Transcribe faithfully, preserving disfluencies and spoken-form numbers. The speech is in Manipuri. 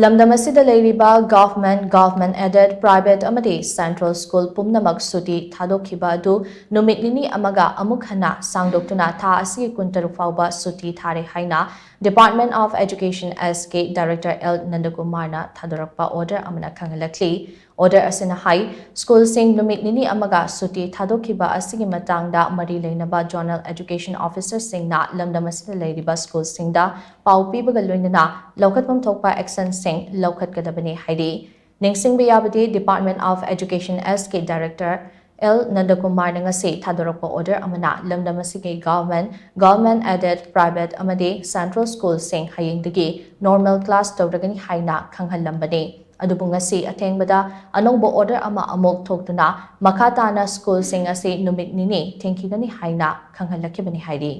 ꯂꯝꯗꯝ ꯑꯁꯤꯗ ꯂꯩꯔꯤꯕ government, government aided, private ꯑꯃꯗꯤ central school ꯄꯨꯝꯅꯃꯛ ꯁꯨꯇꯤ ꯊꯥꯗꯣꯛꯈꯤꯕ ꯑꯗꯨ ꯅꯨꯃꯤꯠ ꯅꯤꯅꯤ ꯑꯃꯒ ꯑꯃꯨꯛ ꯍꯟꯅ ꯁꯥꯡꯗꯣꯛꯇꯨꯅ ꯊꯥ ꯑꯁꯤꯒꯤ ꯀꯨꯟꯇꯔꯨꯛ ꯐꯥꯎꯕ ꯁꯨꯇꯤ ꯊꯥꯔꯦ ꯍꯥꯏꯅ Department of Education S K Director L ꯅꯟꯗꯀꯨꯃꯥꯔꯅ ꯊꯥꯗꯣꯔꯛꯄ order ꯑꯃꯅ ꯈꯪꯍꯜꯂꯛꯂꯤ꯫ Order ꯑꯁꯤꯅ ꯍꯥꯏ, schoolꯁꯤꯡ ꯅꯨꯃꯤꯠ ꯅꯤꯅꯤ ꯑꯃꯒ ꯁꯨꯇꯤ ꯊꯥꯗꯣꯛꯈꯤꯕ ꯑꯁꯤꯒꯤ ꯃꯇꯥꯡꯗ ꯃꯔꯤ ꯂꯩꯅꯕ zonal education officerꯁꯤꯡꯅ ꯂꯝꯗꯝ ꯑꯁꯤꯗ ꯂꯩꯔꯤꯕ schoolꯁꯤꯡꯗ ꯄꯥꯎ ꯄꯤꯕꯒ ꯂꯣꯏꯅꯅ ꯂꯧꯈꯠꯐꯝ ꯊꯣꯛꯄ actionꯁꯤꯡ ꯂꯧꯈꯠꯀꯗꯕꯅꯤ ꯍꯥꯏꯔꯤ꯫ ꯅꯤꯡꯁꯤꯡꯕ ꯌꯥꯕꯗꯤ, Department of Education S K Director L ꯅꯟꯗꯀꯨꯃꯥꯔꯅ ꯉꯁꯤ ꯊꯥꯗꯣꯔꯛꯄ order ꯑꯃꯅ ꯂꯝꯗꯝ ꯑꯁꯤꯒꯤ government, government aided, private ꯑꯃꯗꯤ central schoolꯁꯤꯡ ꯍꯌꯦꯡꯗꯒꯤ normal class ꯇꯧꯔꯒꯅꯤ ꯍꯥꯏꯅ ꯈꯪꯍꯜꯂꯝꯕꯅꯤ꯫ ꯑꯗꯨꯕꯨ ꯉꯁꯤ ꯑꯊꯦꯡꯕꯗ ꯑꯅꯧꯕ order ꯑꯃ ꯑꯃꯨꯛ ꯊꯣꯛꯇꯨꯅ ꯃꯈꯥ ꯇꯥꯅ schoolꯁꯤꯡ ꯑꯁꯤ ꯅꯨꯃꯤꯠ ꯅꯤꯅꯤ ꯊꯤꯡꯈꯤꯒꯅꯤ ꯍꯥꯏꯅ ꯈꯪꯍꯜꯂꯛꯈꯤꯕꯅꯤ ꯍꯥꯏꯔꯤ꯫